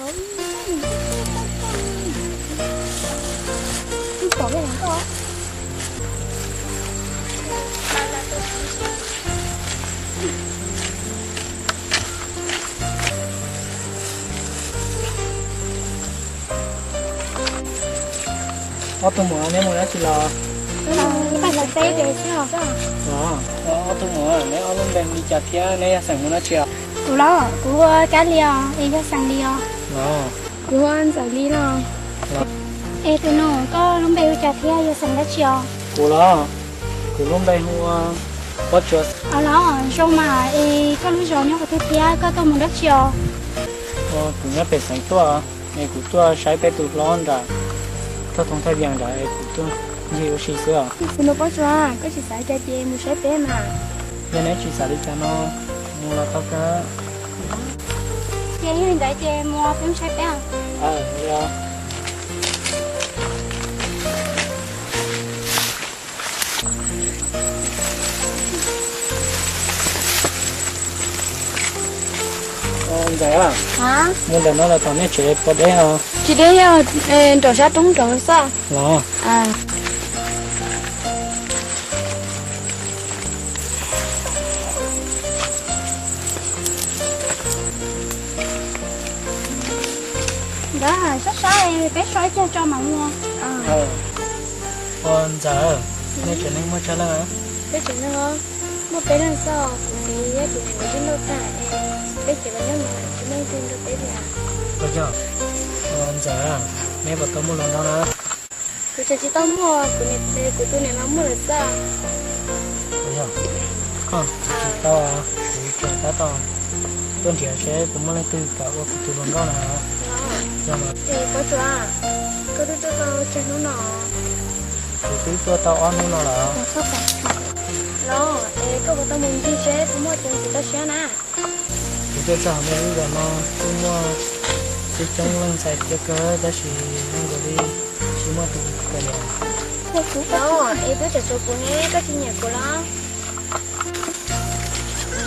Ob tug muam, neb mus dab tsi los? Los, ob tug muam, neb ob lub npe hu li cas thiab neb yog xeem mus dab tsi os? Kuv los, kuv hu ua Kab Lis os, es yog xeem Lis os. Los, kuv hu ua Ntxawm Lis los. Es tus nus, koj lub npe hu cas thiab yog xeem dab tsi os? Kuv los, kuv lub npe hu ua Pob Tsuas. Os los, zoo mas, es koj lub zos nyob qhov twg thiab koj tuaj mus dab tsi os? Kuv nyob pem xeev tuaj, es kuv tuaj saib peb tus hlob nram thaj thoob thaj vias nrad es kuv tuaj ncig ua si xwb os. Tus nus Pob Tsuas, koj tsis xav cas ces mus saib peb mas. Yog neb tsis xav li cas no, mus los tau kawg. Ces yog li ntawd ces mus peb mus saib peb. Ntxawm, mus ntawm no los tom nej tsev puas deb os? Tsis deb, yog nram sab roob nraud xwb los. Ntawd sab sab, peb so ib co tso mam mus. Ua Ntxawm, nej tsev neeg muaj tsawg leej? Peb tsev neeg muaj peb leeg xwb, kuv txiv thiab kuv niam nkawd twb laus tag es peb tsev los nyob no tsis muaj leej twg nrog peb li. Ua yog, Ntxawm, neb puas tau muaj hluas nraug na? Kuv tseem tsis tau muaj, kuv niam, kuv tus niam mas muaj lawm xwb. Ua yog, koj tseem tsis tau, kuv tseem tab tom tuaj nrhiav seb puas muaj leej twg kam ua kuv tus hluas nkauj na. Yog mas. Es Pob Tsuas, koj twb tuaj tau tsawg hnub no? Kuv twb tuaj tau ob hnub no lawm. Los, es koj puas tau mus ncig seb puas muaj tus ntxim toj siab na? Kuv tuaj txog hauv nej lub zos no kuj muaj coob coob leej ntxhais tiav kawg tab sis zoo nkaus li tsis muaj tus kawm li. Los, es twb tseem tshuav kuv ne, koj tsis nyiam kuv los?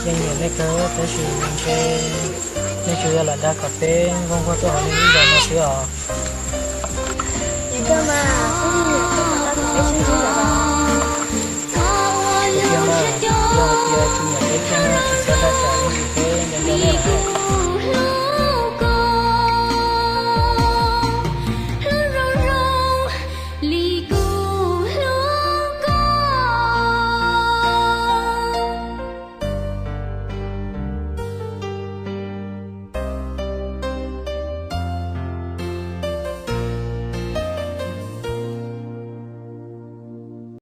Yeej nyiam nej kawg tab sis ntshe nej tsuas yog lam dag kom peb nquag nquag tuaj hauv nej lub zos no xwb os. Nyiam kawg mas, kuv yeej nyiam kawg mas, dag kom peb sib ntsib lawm. Tiag mas, yog hais tias tsis nyiam peb kiag no tsis txhob dag tsam ib ntsis peb nco nco nej lawm.